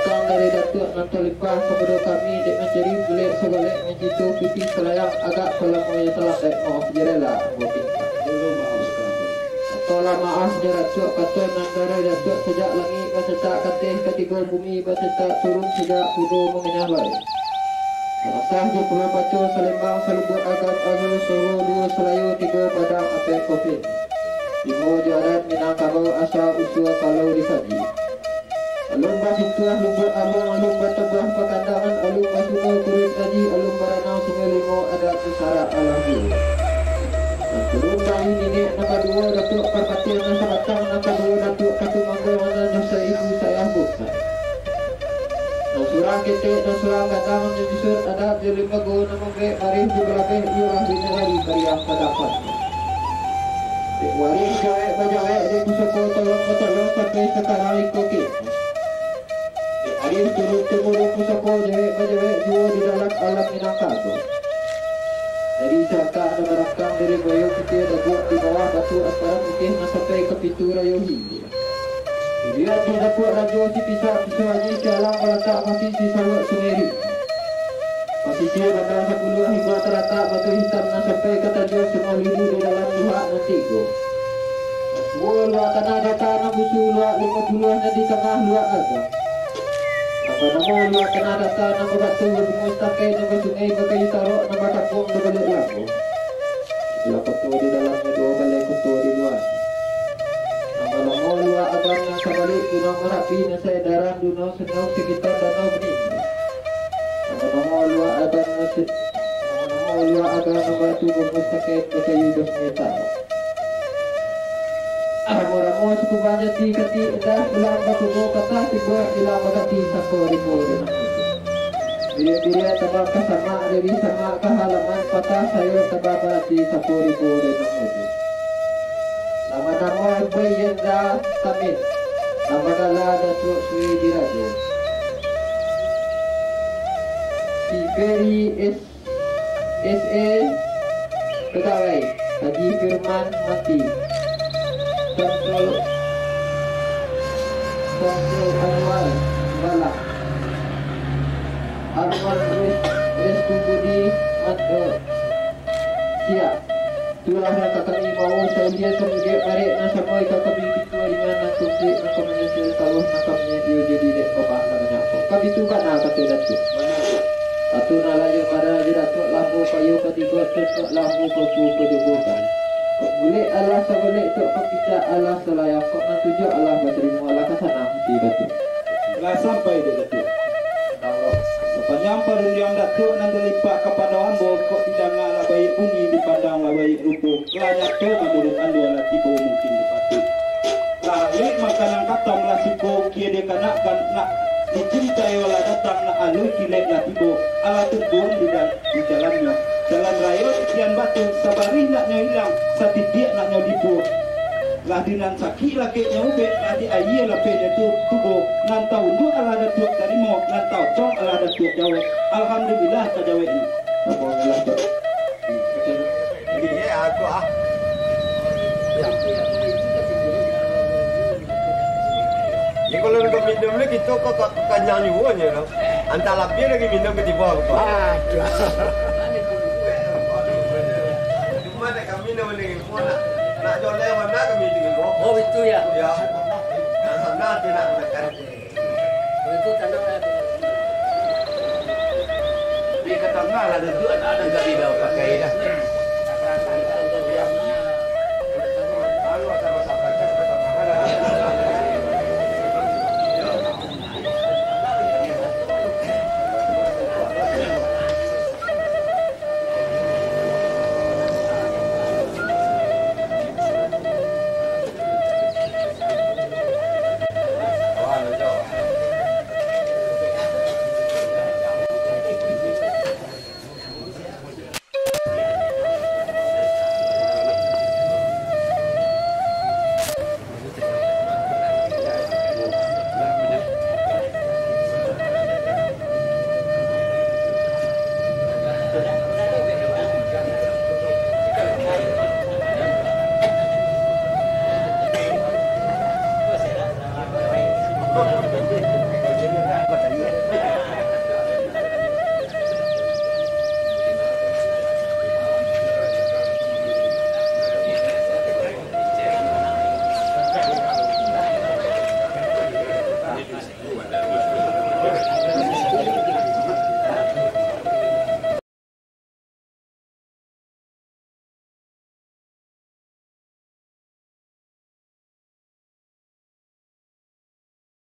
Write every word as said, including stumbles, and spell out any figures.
Tang dari Datuak nan talimpah kapado kami, dek mancari bulek sabalek, mancito pitih salayang, agak palamonyo talambek, maoh jo rela ambo pinta. Katolah maoh jo Datuak, kato nan dari Datuak sajak langik basetak kateh, katigo bumi basetak turun sajak kudo manganyah lai. Sarasah jo Pulau Paco, Salembang, Salubuak Agam, Azo, Soro, Luo, Salayo, tigo Padang, Apek, Kopin. Limo jo adat Minangkabau, asa usua kalau dikaji. Alun basituah Lubuak Aluang, alun batabuah Pakandangan, alun basuno Kuruik Aji, alun baranang Sungai Limo, adat jo sarak alah juo. Nan turun dari niniak nan kaduo Datuak Parpatiah nan sabatang, nan kaduo Datuak Katumangguangan, nan saibu sayah bukak. Nan surang ketek, nan surang gadang, nan nyusun adat jo limbago, nan mambek bareh jo balabeh, iyolah di nagari Pariang Padapan. Dek wareh jawek bajawek, dek pusako tolong batolong, sampai sakarang iko kini. Dek arih turun tumurun pusako jawek bajawek juo di dalam alam Minangkabau. Dari sarakak nan barangkang dari Buayo Putiah Daguak di bawah batu ampara putih nan sampai ka Pitu Rayo Hilir. Irian di Dapuak Rajo Sipisak Pisuaji, sialang balatak pasi Sisawak Sungai Ri. Pasisia Banda Sapuluah hinggo talatak Batu Hitam nan sampai ka Tanjuang Sumah Lidu di dalam luhak nan tigo. Nan tuo luhak Tanah Data, nan busu luhak Limo Puluah, nan di tangah luhak Gadang. Nan banamo luhak Tanah Data, nan babatu babungo satakai, nan basungai bakayu tarok, nan bakampuang babaliak lago. Sabalah koto di dalamnyo, duo baleh koto di luanyo. Nan banamo luhak Agam, nan sabaliak Gunung Marapi, nan saedaran Dunau Sendau, sakitan Danau Beninggi. Nan banamo luhak Agam, nan se-, nan banamo luhak Agam, nan babatu babungo satakai, bakayu basungai tarok. Ramo-ramo suku Banjati, kati indah, bilang bakudo, patah tibuak, bilang bakati, sako ribu di nan mudo. Biriak-biriak tabang ka samak, dari samak ka halaman, patah sayok tabang barati, sako ribu di nan mudo. Nan banamo Boy Yendra Tamin, nan bagala Datuak Sui Dirajo. Si Ferry S S A, pegawai, Haji Firman mati. Samsul, Samsul Anwar Balah. Arman Res-, Restu Budi Mat-, eh, siap. Itulah nan ka kami bawo sauliah samudiak barek nan samo ka kami. Ringan nan kumpik, nan ka manyusul taruih, nan ka manyusul jadi dek babak nan banyak ko. Ka bitu bana kato Datuak. Kato nan lalu mara jo Datuak, lambo payo ka tigo, cocok lambo paku pajobokan. Kok bulek alah sabalek, kok pakicak alah salayang, kok nan tujuak alah batarimo, alah ka sanang hati Datuak. Lah sampai dek Datuak. Sapanjang parundiang Datuak nan talimpah kapado ambo, kok didanga lah baiak bunyi, dipandang lah baiak rupo, lah nyato manuruik alua lah tibo mungkin dipatuik. Lah alek makanan katam lah suko, kie dikanakkan nak dicintai, lah datang nak alui kilek lah tibo, alah turun di da-, di jalannyo. Jalan rayo titian batu, sabarih naknyo ilang, satitiak naknyo libuak. Lah di nan sakik lakeknyo ubek, lah di aia lapehnyo tu tubo, nan taunduak alah Datuak tarimo, nan taocong alah Datuak jawek. Alhamdulillah ka jaweknyo. Alhamdulillah, Datuak. Jadi, eh, aku, ah. Ya. Jadi, kalau nak minum ni, kita kok, kok, kok kanyang juga ni, no? Antah lapih lagi minum ketiba, aku, Pak. Aduh. Cuma nak kami nak mending, nak, nak joleh mana kami tinggal. Oh, itu ya? Ya. Nah, sana tu nak makan. Kalau itu tanah lah tu. Di tengah lah duduk, tak ada gari dah pakai dah.